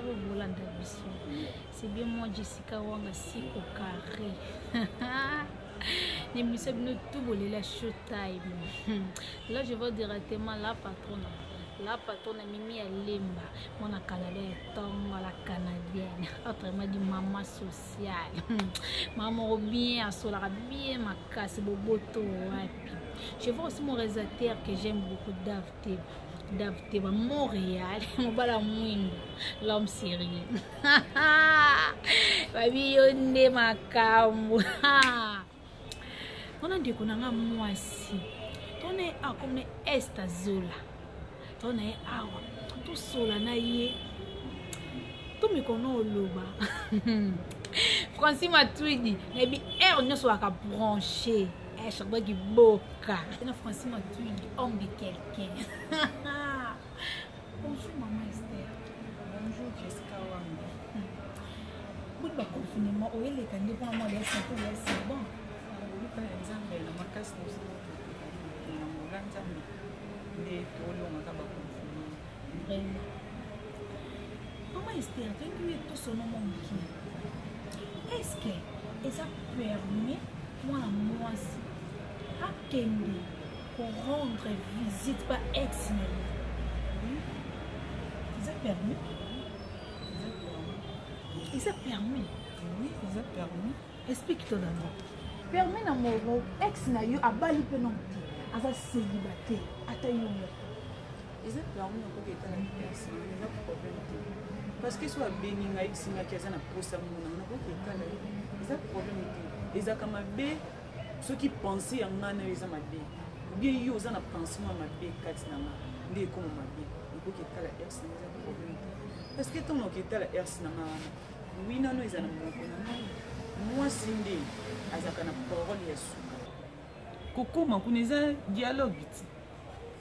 heure bolanda biso. C'est bien moi Jessica Wanga Siko Carré. L'émission bino tout bolela showtime. Là je vois directement la patronne. La patronne Mimi Alemba, mon Canadien tongo la canadienne. Autrement dit maman sociale. Maman bien asolaka bien makasi boboto wapi. Je vois aussi mon réalisateur que j'aime beaucoup Dave Teba. Dave Teba Montréal, mobala mwindu, l'homme sérieux. Babi yo nde makambo. Wana ndeko na nga mwasi. Tona ye awa comme est azola. Tona ye awa tosola na ye tomeka na oloba francis matuidi nayebi heure nyonso aka branche eh, kiboka na francis matuidi homme de quelqu'un bonjour maman esther. Bonjour Jessica Wanga. Boni ba confinement oyo eleka nde mpona mwa ya santé ya c'est bon. Luka ya Nzambe na makasi na biso na ngola Nzambe nde tolongaka ba confinement. Vraiment. Maman Esther, toyebi ye tosono mwa moke. Est-ce que eza permis mwana mwasi akende korendre visite pa ex na ye? Eza permis? Eza permis? Oui, eza permis. Explique toi d'abord. Permis na moko ex na yo abali mpe nano te, aza célibataire ata yo moko. Eza permis okoki etala ex, eza problème te. Parce que so abengi ngai ayebisi aza na posa mona nga nakoki etala ye, eza problème te. Ezalaka mabe soki pensée ya ngai na yo eza mabe, ou bien yo oza na pensée mwa mabe kati na nga nde ekoma mabe. Okoki etala ex na nga, eza problème te. Parce que ntango okoki etala ex na nga wana, wi nano eza na monoko na ngai, mwasi nde azalaka na parole ya suka. Kokoma kuna eza dialogue ti.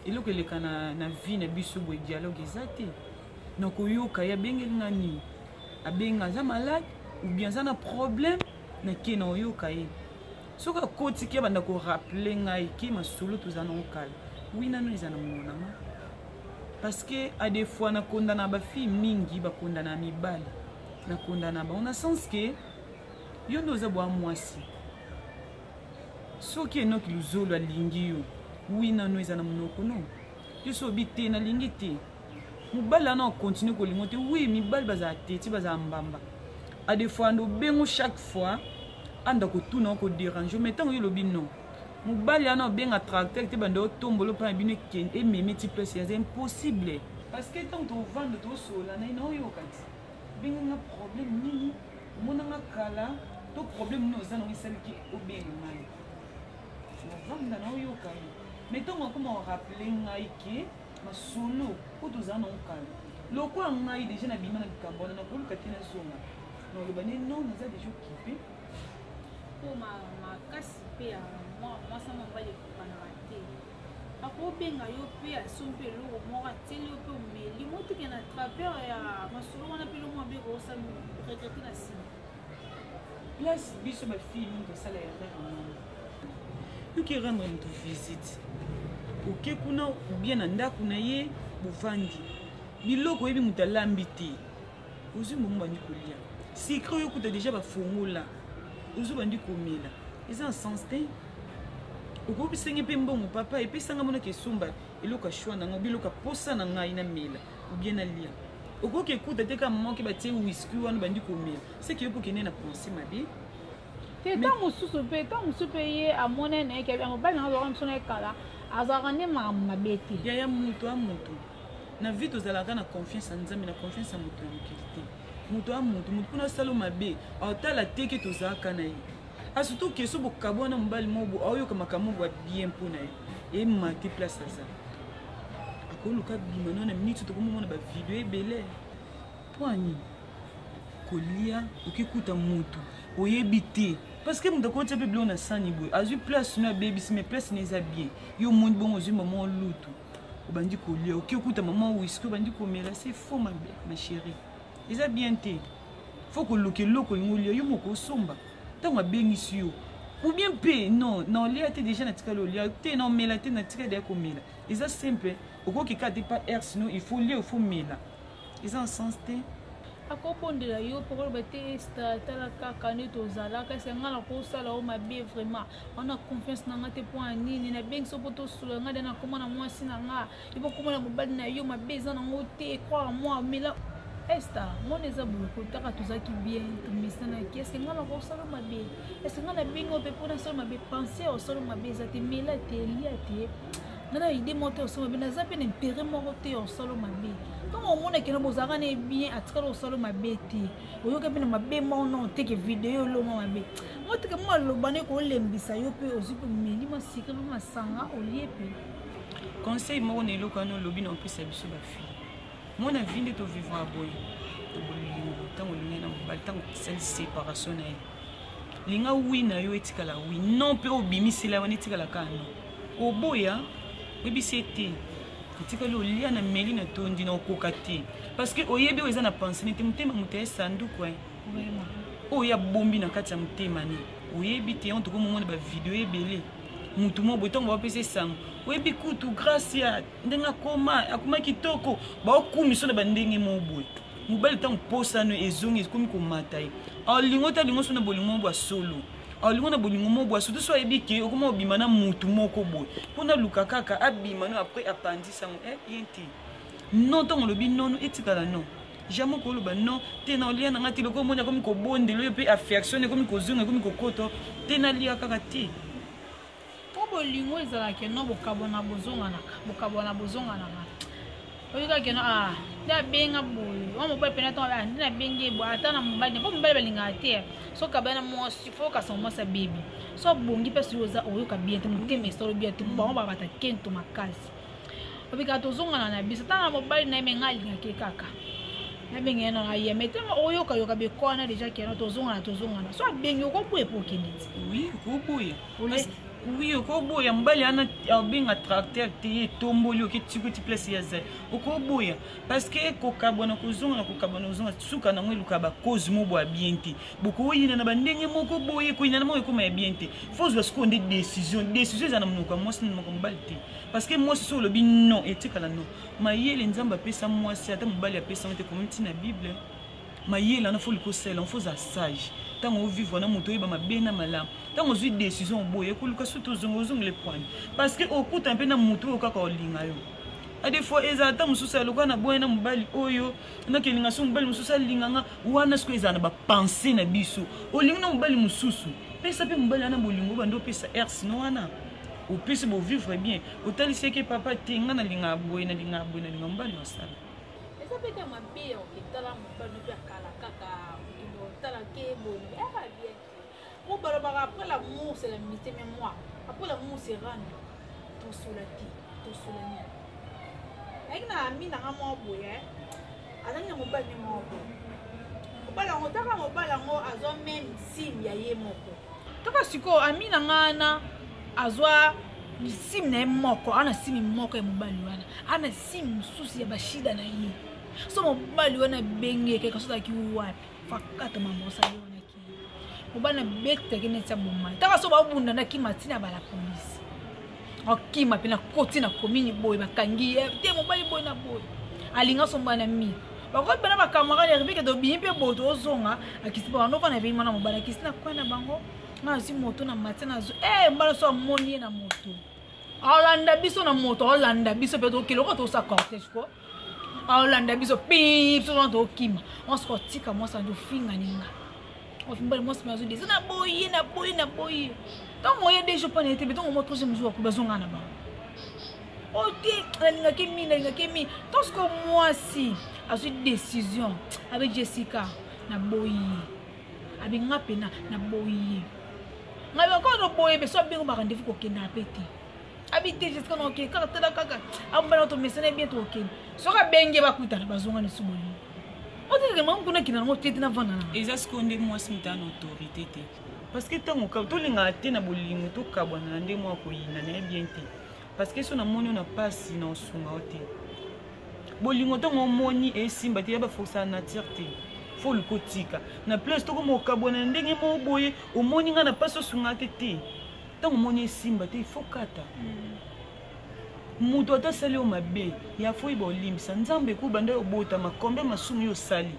Eloko eleka na vie na biso boye dialogue eza te. Na koyoka ye abengeli nga nini? Abenga aza malade ou bien aza na problème, na ke na oyoka ye. Soki akoti ke banda ko rappeler ngai ke masolo toza na okala. Oui nano eza na monoko na nga. Parce que à des fois na kondana ba fille mingi ba kondana mibali. Na kondana ba on a sens que yo nde oza bwa mwasi. Soki Enoki Luzolo alingi yo, oui nano eza na monoko no. Yo so obi te nalingi te. Mobali wana akontinue kolingo te. Oui, mibali bazala teti, bazala mbamba. A des fois ando bengo chaque fois anda kotuna ko déranger mais ntango yo lobi non. Mobali wana obenga tracteur te banda otombolo mpa na bino ememi ti place ya impossible. Parce que ntango tovanda tosola na ye na oyoka ti. Benga nga problème nini? Omona nga kala to problème nini oza nango esaliki obenga ngai. Novanda na oyoka ye. Mais ntango akoma orappeler ngai ke masolo oyo tozala nango kala. Lokola ngai déjà nabima na likambo wana nakoluka te nazonga. Naloba ne non, naza déjà occupé. Po makasi mpe ya mwasi na mobali ekokanaka te. Akobenga yo mpe asombi mpe eloko moko atieli yo mpe omeli motuke na travers ya masolo wana mpe eloko mabe ekosala regrete na nsima. Place biso ba fille mingi tosala erreur wana. Yoki rendre moto visite. Oke kuna ou bien na ndako na ye bovandi. Biloko oyebi moto alambi te. Ozwi mbongo bandi kolia. Secret oyo kuta déjà bafongola. Ozwi bandi komela. Eza na sens te. Okoki senge mpe mbongo papa epesanga monaka esomba eloko ya choix na ngai, biloko ya posa na ngai namela ou bien nalia. Okoki ekuta te kaka mama oke batie whisky wana bandi komela. C'est que yo mpo okende na pensée mabe. Te ntango mosusu mpe, ntango mosusu mpe ye amoni na ye ke mobali na ngai azalaka mosusu na ye kala, azalaka nde makambo mabe te. Yaya moto a moto. Na vie tozalaka na confiance ya Nzambe, na confiance ya moto ya mokili te. Moto a moto, moto mpona asala mabe, aotala te ke tozalaka na ye. A surtout ke so bokabwana mobali moko aoyoka makambo moko ya bien mpo na ye. Emate place aza. Akoluka bima na minute tokomomona ba video ebele. Mpo ya nini? Kolia okikuta moto oyebi te. Parce que moto akotia mpe biloko na sani boye, azwi place no abebisi, mais place na eza bien. Yo omoni bongo ozwi mama lutu. Obandi kolia, oki okuta mama whisky obandi komela, c'est faux ma chérie. Eza bien te. Faut koluka eloko olingi olia, yo moko osomba. Ntango abengisi yo, ou bien mpe non, na olia te déjà natikali olia te, na omela te natikali deya komela. Eza simple, okoki kaka te pa air sinon il faut lia, il faut mela. Eza en sens te. Akobondela yo mpo koloba te esta tala kaka nde tozalaka ese ngai nakosala yo mabe vraiment wana confiance na ngai te mpo ya nini nabengisi mpo tosolola ngai de nakoma na mwasi na ngai yo bokoma na mobali na yo mabe eza nango te croire moi mela esta mona eza boye kotaka tozalaki bien tomesanaki eske ngai nakosala mabe eske ngai nabengi yo mpe mpo nasala mabe pense ya osala mabe eza te mela te lia te nga na idée moko te osala mabe naza mpe na intérêt moko te ya osala mabe ntango omona kena bozalaka na ye bien atikala osala mabe te oyoka mpe na mabe moko nao te ke video eloma mabe moteke mwa aloba ne kolembisa yo mpe ozwi mpe omeli mwa sikre mpe masanga olie mpe conseil moko na eloko wana olobi na opesa biso bafille mwana vie nde tovivra boye bolingo ntango olingai na mobali ntango osali séparation na ye linga wi na yo etikala wi non mpe obimisela wana etikala kaka non oboya oyebisi ye te etikali olia na meli na tondi na okoka te parce que oyebi oyo eza na pensene te motema moto ya sanduku oyo abombi na kati ya motema ne oyebi te yango tokomomona bavideo ebele motu moko boye ntango bapesa esango oyebi kutu gracia ndenge akoma akoma kitoko baokumiso na bandenge moko boye mobali ntango posano ezongi ekomi komata ye alingo te alingo so na bolingo moko bwa solo alingo na bolingo moko bwa surtout so ayebi ke okoma obima na mutu moko boye mpo naluka kaka abima no après apandisa yango eh, ye te non ntango olobi nono etikala non jamais okoloba non te na olia na ngai te lokola omoni akomi kobondela oyo mpe affection ekomi kozonga ekomi kokoto te nalia kaka te mpo bolingo ezalaka no bokabwana bozonganaka bokabwana bozonganaka oyokaka keno ah nde abenga boye wa mobali mpena ntango ah, nde nabengi ye boye ata na mobali mpo mobali balingaka te soki kabana mwasi fo okasa mwasi abebi so abongi mpe soki oza oyoka bien te motema esolo bien te bango babata kento makasi obikaka tozongana na biso ata na mobali na ye me ngai alingaki kaka nabengi ye nano aye mai ntango oyokayoka bekwana deja keno tozongana tozongana so abengi okoboya mpo okende ti oui okoboya oui okoboya mobali wana abenga tracteur te ye etomboli oke tikoti place ya zali okoboya parce que kokabwana kozonga na kokabwana kozonga suka nango eluka bacause moko ya bien te bokoyina na bandenge moko boye koyina na moko ekoma ya bien te fo ozwa sikoyo nde décision décision eza na monoko ya mwasi na monoko ya mobali te parce que mwasi so olobi non etikala non mayele nzambe apesa mwasi ata mobali apesa ngo te komi ntina bible mayele wana fo likosala fo oza sage ntango ovivre na moto oyeba mabe na malamu ntango ozwi décision oboye ekoluka soki ozonga ozongela epoani parce que okuta mpe na moto oyo kaka olinga yo ade fois ezala ata mosusu ya lokola naboya na mobali oyo nakelinga so mobali mosusu alinga nga wana sikoyo ezala na bapense na biso olingi na mobali mosusu pesa mpe mobali wana bolingo bandi opesa air sino wana opesi bovivre bien otalisi eke papa te nga nalingaka boye nalingaka boye nalinga mobali osala eza mpe kaka mabe ya oketala mobali mpe akala kaka okende otala ke boye eka bien te po balobaka après l'amour c'est l'amitié mais moi après l'amour c'est rando tosola te tosola nini ayaki na ami na nga moko boye eh. azalaki na mobali ne moko boye mobali yango taka mobali yango azwa meme sim ya ye moko kaka sikoyo ami na nga wana azwa sim na ye moko ana simi moko ya mobali wana ana simi mosusu ya bashida na ye so mobali wana abenge keka so azalaki wapi fakata mamosali wana ki mobali abetaki neti aboma taka so babunda na kima ntina bala polisi akima mpe nakoti na komini boye bakangi ye te mobali boye na boye alinga somba na mi bakoki mpena bacamarade arrive ke tobimi mpe boye tozonga akisi mpe banoko na ebei mwana mobali akisi na kwe na bango nga nazwi moto na mati nazwi e eh, mbala so amoni ye na moto alanda biso na moto alanda biso mpe tokende lokola tosa cortège ko alanda biso pi biso wana tokima mwasi kotika mwasi andi ofinga ninga ofimbali mwasi me azodesa na boye na boye na boye ntango oye deja mpo na ye te mpe ntango mwa troisième jour akoba azonga na bango oyo te nalingaki mingi nalingaki mingi ntango sikoyo mwasi azwi décision abe jessica naboyi ye abe nga mpena naboyi ye ngai bakoyo noboye beso abengo barendez-vous kokendaka mpe te abi te jessica na okende kaka tala kaka abana tomesana bien tokokende soki abenge bakutana bazonga lisu bolingo oteleke mama kuna kenda nango te te navanda na eza sikoyo nde mwasi moto ana autorité te parce que ntango tolingaka te na bolingo tokabwana na nde mwa koyina na ye bien te parce que so namoni yo na mpasi na osunga yo te bolingo ntango omoni esimba te ya baforsa ya nature te fo oluka otika na place tokoma okabwana na ndenge moko boye omoni ngai na mpasi osunga te te ntango omoni esimba te ifo kata moto ata asali yo mabe ya fo oyeba olimbisa nzambe ekuba nde obotama combien masumu yo osali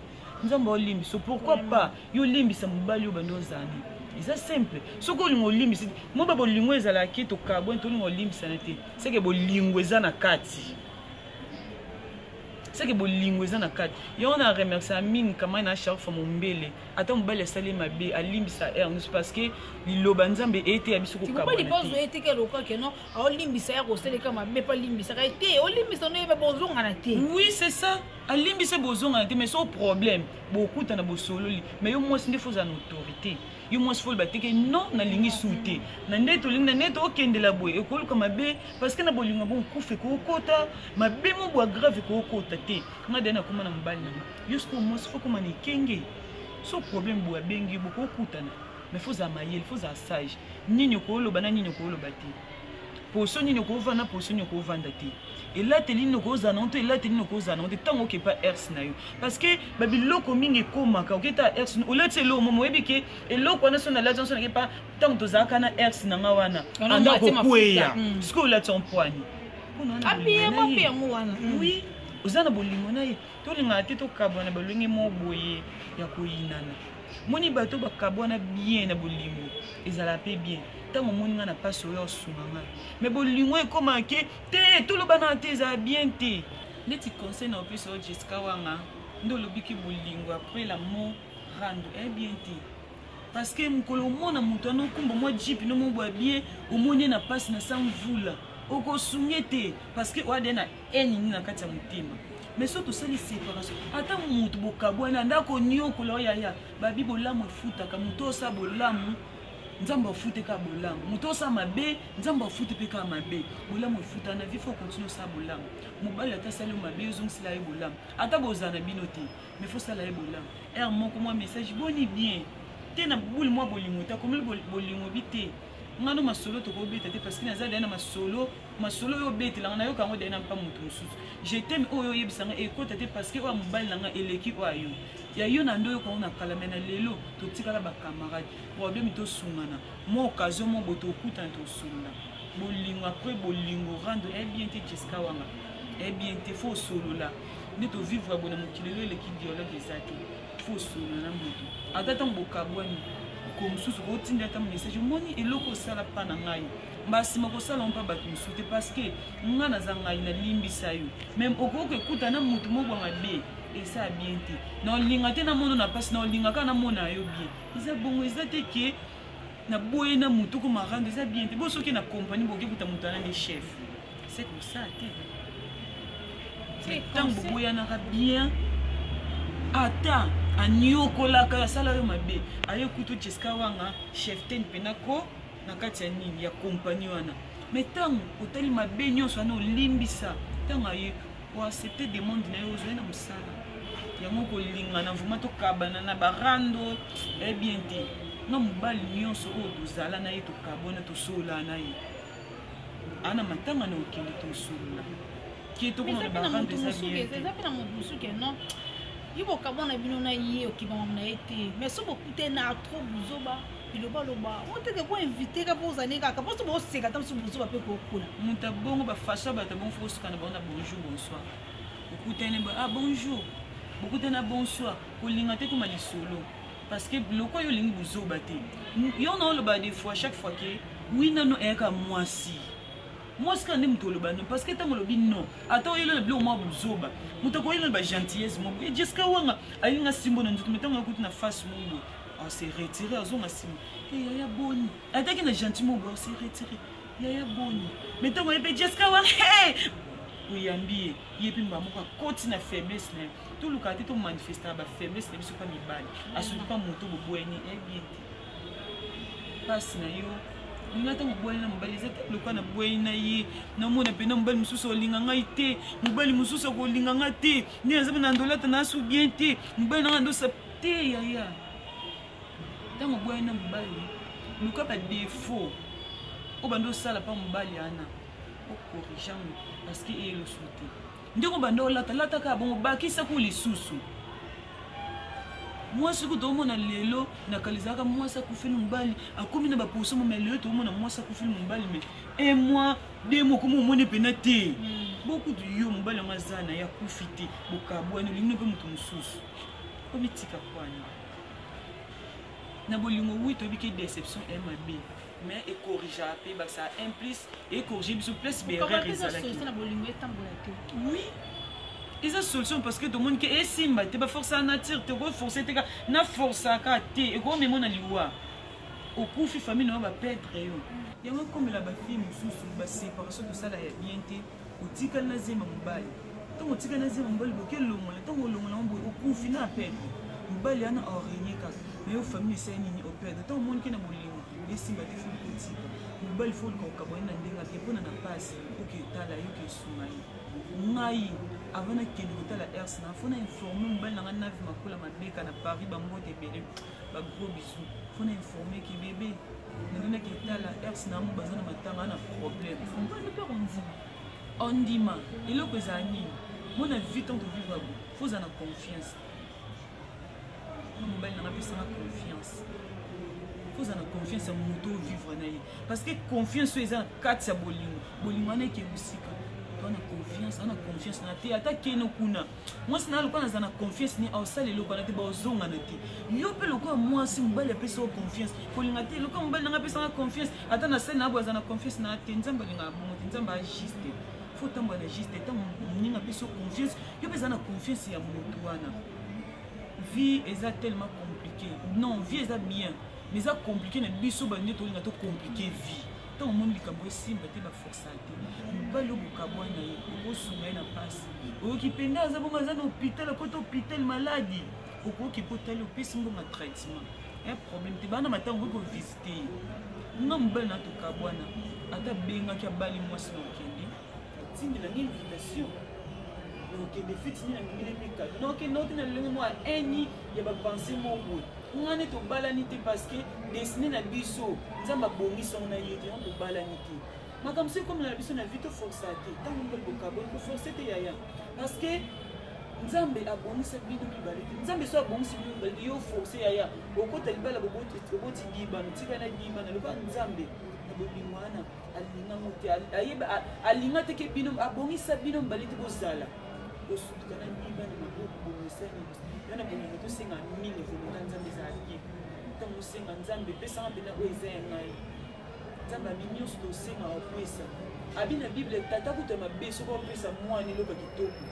Nzambe olimbisa, pourquoi pas yo olimbisa mobali oyo bandi ozala ne? Eza simple. Soki olinga olimbisa mo ba bolingo ezalaki, tokabwani, tolinga olimbisana te, seke bolingo eza na kati, seke bolingo eza na kati. Yango na remercie mingi kamai na chaque fois mombele, ata mobali asali mabe, alimbisa heure nyonso, parce que liloba Nzambe ete ya biso. Kokabwana te loka no aolimbisa ya koseleka mabe mpe alimbisaka ye te, olimbisa no yeba bozongana te. Oui, c'est ça, alimbisa, bozongana te, mais so problème bokutana, bosololi. Mais yo mwasi nde faut ozala na autorité. Yo mwasi faut oloba teke non, nalingi su te na nde tolingi na nde tookendela boye, ekoluka mabe, parce que na bolingo bon kufa ekokota mabe mo boya grave ekokota te. Nga de nakoma na mobali nanga. Yo sikoyo mwasi faut koma na ekenge. So problème boye, abengi yo, bokokutana, mais faut ozala mayele, faut ozala sage. Nini okoloba na nini okoloba te, poso nini okovanda, poso nini okovanda te, elateli nini okozala nango to elateli nini okozala nango te ntango okepa ers na yo, parce que babiloko mingi ekomaka oketa ers, olati eloko momo, oyebi ke eloko wana so nalati so nakepa ntango tozalaka na ers na nga wana, anda kokweya. Sikoyo olati empoigne. Oui, oza na bolingo na ye, tolingaka te tokabwana balonge mo boye ya koyinana. Moni bato bakabwana bien na bolingo, ezala mpe bien. Ntango omoni nga na mpasi, oyo osunga nga, mais bolingo ekóma ke te, tolobana te, ezala bien te. Neti conseil na opesa oyo, Jessica Wanga, nde olobiki bolingo après l'amour rando eh bien te, parce que mokolo omona moto wana okumba mwa jeep no mobwa bien, omoni ye na mpasi na sa mvula, okosunge te, parce que oya de na haine nini na kati ya motema. Mais so tosali séparation, ata moto bokabwana, ndako niokola oyo yaya babi bolamu efutaka. Moto osala bolamu, Nzambe afute kaka bolamu. Moto osala mabe, Nzambe afute mpe kaka mabe. Bolamu efuta na vie, faut continue osala bolamu. Mobali ata asali yo mabe, ozongisela ye bolamu. Ata bozala na bino te, mais faut sala ye bolamu. Heure moko mwa message boni bien te na bule mwa bolingo te, akomeli bolingo bi te. Nga no masolo tokobeta te, parce que naza deya na masolo. Masolo oyo obetelanga, nayoka yango deya na mpa moto mosusu. Je t'aime oyo oyebisanga ekota te, parce que oyo ya mobali na nga eleki oyo ayo ya yo na nde oyoka yango na kala. Me na lelo totikala bacamarade, problème tosungana mwa occasion mo boye, tokutana, tosolola. Bolingo après bolingo rando eh bien te. Jessica Wanga, eh bien te, faut osolola. Nde tovivre boye na mokili elo eleki, dialogue eza te. Faut osolola na moto, ata ntango bokabwani ko mosusu, kotinda ata message: omoni eloko osala mpa na ngai, mbasima kosala mpa bato mosusu te, parce que nga naza ngai, nalimbisa yo. Mais okoki ekuta na motu moko ya mabe, eza bien te. Na olinga te namona na mpasi, na olinga kaka namona yo bien. Eza bongo, eza te ke naboye na motu koma rando, eza bien te. Bo soki na compagnie boke kuta moto wana nde chef, c'est kosala te. Ntango boboyanaka bien, ata aniokolaka, asala yo mabe, aye kutu Jessica Wanga chef ten mpena ko na kati ya nini ya compagnie wana. Mais ntango otali mabe nyonso wana, olimbisa, ntango aye oaccepte demande na ye, ozwai na mosala yango. Kolingana vraiment, tokabana na barando eh bien te. Nga mobali nyonso oyo tozala na ye, tokabwana, tosolola na ye, ana matanga na okende, tosolola ke tokoma na barando, eza bien te. Eza mpe na moto mosusu ke non, ye bokabwana bino na ye, okibama na ye te, mais so bokute na trop buzoba, bilobaloba, oteke po invité ka mpo ozali kaka mpo so boseka ta mosusu, buzoba mpe kokola. Moto abongo bafaçon ya bato abongo, faut kosuka na bango na bonjour, bonsoir. Okutani, ah bonjour, bokutani na bonsoir. Kolinga te koma lisolo, parce que biloko oyo olingi buzoba te. Yo na oloba des fois, chaque fois ke wi nano eyaka mwasi, mwasi kaka nde moto oloba non, parce que ntango olobi non, ata oyeli na biloko mwa buzoba, moto akoyeli na bagentillesse moko. Jessica Wanga alinga simbo na nzoto, mais ntango akuti na face moko boye, ase retire, azonga nsima: yaya boni? Ataki na gentil moko boye, ase retire: yaya boni? Mais ntango ye mpe Jessica Wanga oyambi ye, ye mpe mbala moko akoti na faiblesse na ye. Tolukaka te tomanifestaka bafaiblesse na biso mpa mibali, asoki mpa moto boboyani eh bien te. Mpasi na yo olinga ntango obwani na mobali, eza te lokola nabwani na ye, namona mpena mobali mosusu olinga ngai te, mobali mosusu akolinga ngai te, nde naza mpe na ndolata na asu bien te, mobali nanga ndosa te. Yaya, ntango obwani na mobali, luka badefo oyo bando osala mpa mobali wana, okorige yango, parce que eyelosu te. Ndenge banda olata, lataka bongo, bakisa ku lisusu. Mwasi ku toomona lelo na kala ezalaka mwasi akufeli mobali, akomi na baposo mo. Mais lelo toomona mwasi akufeli mobali, mais un mois, 2 mois, komi omoni mpena te. Bokutu yo mobali yango aza na ye, akufi te, bokabwani, olingi no mpe moto mosusu. Omitika kwani na bolingo. Oui, toyebi ke déception e mabe, mais ecorrigeaka mpe, bakisaka un plus, ecorrige biso place baerreur ezalaki. Na bolingo etambola te. Oui, eza solution, parce que tomoni ke esimba te. Baforce ya nature te, okoforce te, na forçaka te, ekomema na liwa, okufi, famille na yo baperdre yo. Yango ekomela bafille mosusu, baséparation tosala ya bien te. Otikali na zema mobali, ntango otikali na zema mobali, boke longola, ntango olongola yango boye, okufi na aperdre mobali wana, aorenie kaka na yo, famille esali nini, operdre. Ntango omoni ke na bolingo esimba te, fo kotika mobali, fo oluka kokabwani na ndenge abie mpona na pasi. Oke etala yo, ke esunga ye. Ngai avant nakende kotala ers na, fo na informe mobali na ngai Navi Makola Mabeka na Paris, bambote ebele, bagros bisous. Fo na informe ke bebe, nalingaki etala ers na mo, baza na matanga na problème. Mpe kondima. Ondima eloko ezala nini? Mona vie, ntango tovivre bo, fo ozala na confiance. Na mobali nanga apesanga confiance. Fo ozala na confiance ya moto ovivre na ye, parce que confiance oyo eza na kati ya bolingo, bolingo wana eke mosika. To na confiance, ana confiance na te, ata keno kuna mwasi na lokola naza na confiance ni aosala eloko wana te, baozongana te. Yo mpe lokola mwasi, mobali apesa yo confiance, kolinga te lokola mobali nanga apesanga confiance, ata nasali na boye, aza na confiance na te. Nzambe alingaka bongo te. Nzambe ajuste, fo otambola na juste. Ntango moninga apesi yo confiance, yo mpe eza na confiance ya motu wana. Vie eza tellement compliqué. Non, vie eza bien, mais eza compliqué na biso bande tolinga tocompliqué vie. Ntango omoni likambo esimba te, baforsa te. Mobali oyo bokabwa na ye, okosunga ye na mpasi. Oyoki mpe nde aza bongo, aza na hôpital, akota hôpital maladi, okoki mpo otali, opesi mbongo ya traitement, un problème te. Bana matango, okoki kovisite ye. Nga mobali na tokabwana, ata abengaki, abali mwasi, na okende atindela ngi invitation, na okende feti nini, amemeli mpe kado, na okende ote na lolenge mwa eni ya bapense moko boye. Nga nde tobalani te, parce que desine na biso, Nzambe abongisa ngo na ye te, yango tobalani te. Makambo so ekomela na biso na vie, toforsa te. Ntango mobali bokaboni, koforce te yaya, parce que Nzambe abongisa bino mibale te. Nzambe so abongisi bino mibale te, yo force yaya, okota libala, oboti dibano, tika na dibano. Lokola Nzambe na bolingo wana alingango te, alinga te ke bino, abongisa bino mibale te, bozala kosutuka na dibano maboko, bongisani yo na bolingo. Tosenga mingi volonté Nzambe ezala bien. Ntango osenga Nzambe, epesanga mpena oyo eza ya ngai, Nzambe abi nyonso tosenga opesa. Abi na Bible, tata kuta mabe soki opesa mwana eloko ya kitoko,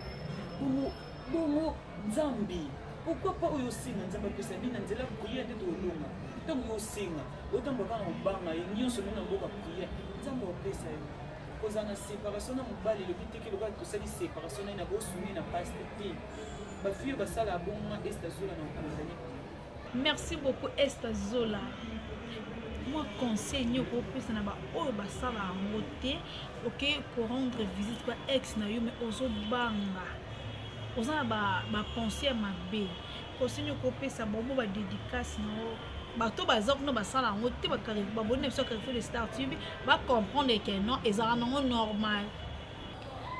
bongo bongo Nzambe, pourquoi pas oyo osenga Nzambe apesa bi na nzela priere nde tolonga. Ntango yo osenga, otambola kaka na kobanga ye nyonso ndenge na mboka priere, Nzambe opesa yo. Kozala na séparation na mobali elobi teke lokola tosali séparation na ye na bosuni na paste te. Bafille oyo basala bongo, Esta Zola na okondane. Merci beaucoup, Esta Zola. Mwa conseil nini okopesa na baoyo basala yango te? Oke korendre visite ba ex na yo, mais ozobanga, oza na bapense ya mabe. Conseil nini okopesa bango? Badédicace na yo, bato baza kuna basala yango te, baboni na biso ya Carrefour de Star TV, bacomprendre ke non, ezalaka nango normal.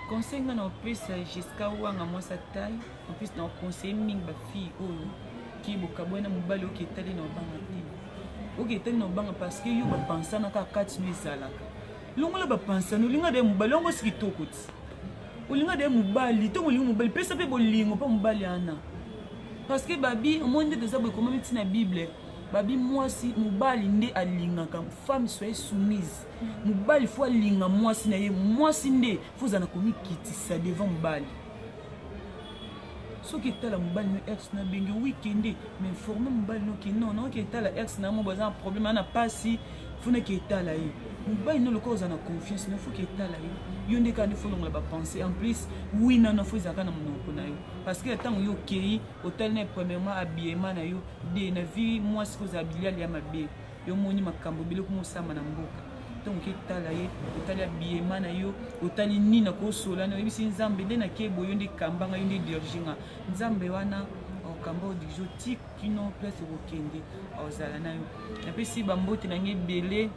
Conseil nga na opesa, Jusqu'à wanga mwasi atai, en plus na oconseille mingi bafille oyo ki bokabwani na mobali, oki etali na obanga te, oki etali na obanga, parce que yo bapansana kaka kati no ezalaka. Longola bapansana, olinga de mobali yango osi kitoko ti, olinga de mobali. Ntongo olingi mobali, pesa mpe bolingo mpo mobali wana, parce que babi omoni nde toza boye, ekomami ntina Bible, babi mwasi mobali nde alingaka. Femme, soyez soumise. Mobali fo alinga mwasi na ye, mwasi nde fo ozala na komikitisa devant mobali. Soki etala mobali no, ex na bengi, wikende, mais informe mobali noki non, naoki etala ex na mo, baza na problème ana pasi, funaki etala ye. Mobali no lokola oza na confiance no, foki etala ye. Yo nde kaka nde folongola bapense. En plus, wi nano fo ezalaka na monoko na yo, parce que ntango yo okei otali na ye, premièrement habillement na yo de na vie mwasi kozala biliali ya mabe. Yo moni makambo ebele kuma osama na mboka. Ntango oke tala ye, otali habillement na yo, otali nini akosola na oyebisi Nzambe nde nakei boye, yo nde kambanga, yo nde dirige nga. Nzambe wana okamba, odirige, oti kino place okokende, ozala na yo. Napesi bambote na ngai ebele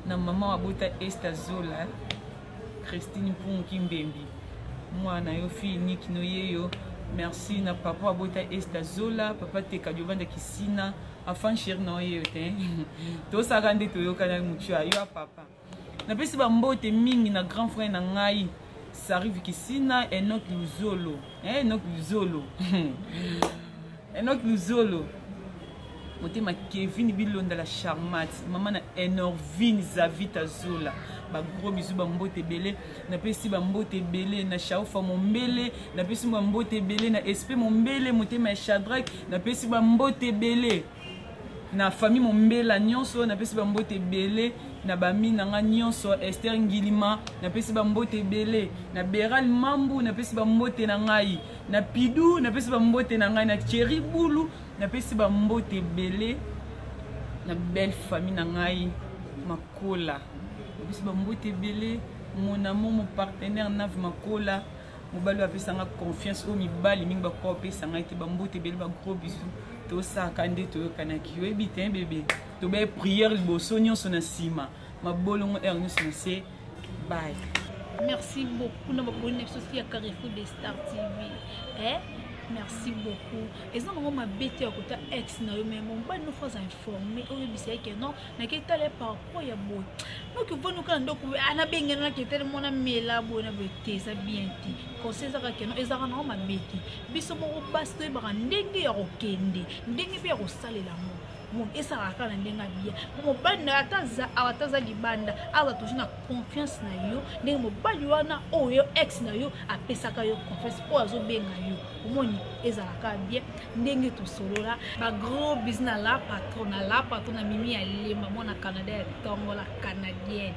na mama abota Esta Zola, Christine Mpungu Kimbembi, mwana yo fille niki no ye yo. Merci na papa abota Esta Zola, papa Tekadi ovanda Kisina, enfant chéri na yo te, tosalaka nde toyokana motu ya yo ya papa. Napesi bambote mingi na grand frère na ngai Sarive Kisina, Enok Luzolo, eh, Enok Luzolo. Enoch Luzolo motema Kevin Bilonda la charmate mama na Enorvine Zavita Zola ba gros bisous ba mbote ebele napesi ba mbote ebele na Shaufa Mombele napesi ba mbote ebele na SP Mombele motema ya Shadrach napesi ba mbote ebele na famille Mombela nyonso napesi ba mbote ebele na bami na nga nyonso Esther Ngilima napesi ba mbote ebele na Beral Mambu napesi ba mbote na ngai na Pidou napesi ba mbote na ngai na Thierry Bulu napesi ba mbote ebele na belle famille na ngai Makola napesi ba mbote ebele mon amour mon partenaire Nav Makola mobali oyo apesa nga confiance oyo mibali mingi bakoka kopesa ngai te bambote ebele ba gros bisous tosaka nde toyokanaki oyebi te bebe tobaye prière liboso nyonso na nsima mabolongo heure nyonso na se bye. Merci beaucoup na baboni na biso ya Carrefour des Stars TV eh? Merci beaucoup eza nango mabe te ya kota ex na yo mais mobali no faut aza informé oyebisa ye ke non naketala ye par rapport ya boye noki ovandi oka na ndako anabengana naketali mwana mela boye na boye te eza bien te conseil ezaka ke non ezalaka nango mabe te biso moko basi toyebaka ndenge ya kokende ndenge mpe ya kosalela yango esalaka kaka na ndenge ya bien po mobali na yo ata aza awa ata aza libanda aza toujours na confiance na yo ndenge mobali wana oyo ex na yo apesaka yo confiance oyo azobenga yo omoni ezalaka bien ndenge tosolola ba gros bisous na la patron na la patron na mimi ya lemba mwana canada ya ntongo la canadienne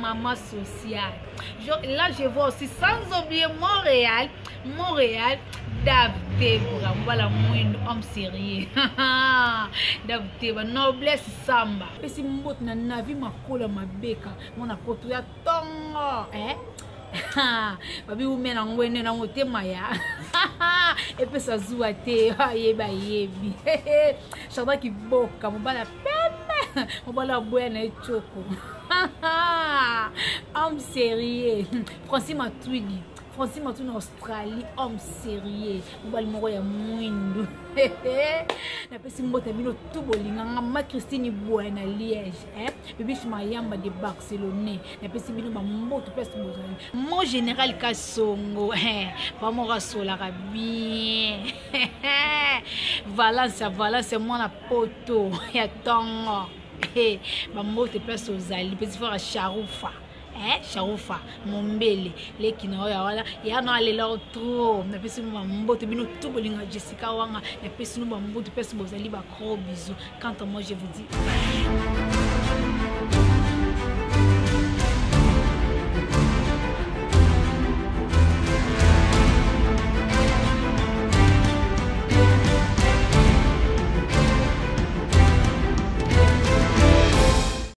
maman sociale je, là je vois aussi sans oublier montréal montréal Dave Tebra mobala mwindo homme sérieux Dave Tebra noblesse samba pesi mbote na navi makola mabeka mwana poto ya tongo eh? Babi umela ngwende na motema ya epesa zuwa te ayeba ayebi chardin kiboka mobali ya pembe mobali aboya na ye coko homme sérieux francis matwidi francis matwidi na australie homme sérieux mobali moko ya mwindu napesi mbote na bino tu bolinganga ma christine boya na liège eh? Bibiche Mayamba de Barcelone napesi bino bamboto place bozali mon général Kasongo eh, pamoko asolaka bien Valence Valence mwana poto ya tongo eh, bambote place ozali pesi fara Sharufa eh, Sharufa mombele leki na oyo wana ya na alela trop napesi bino bambote bino tu bolinga Jessica Wanga napesi bino bambote place bozali ba gros bisous quant à moi je vous dis bye.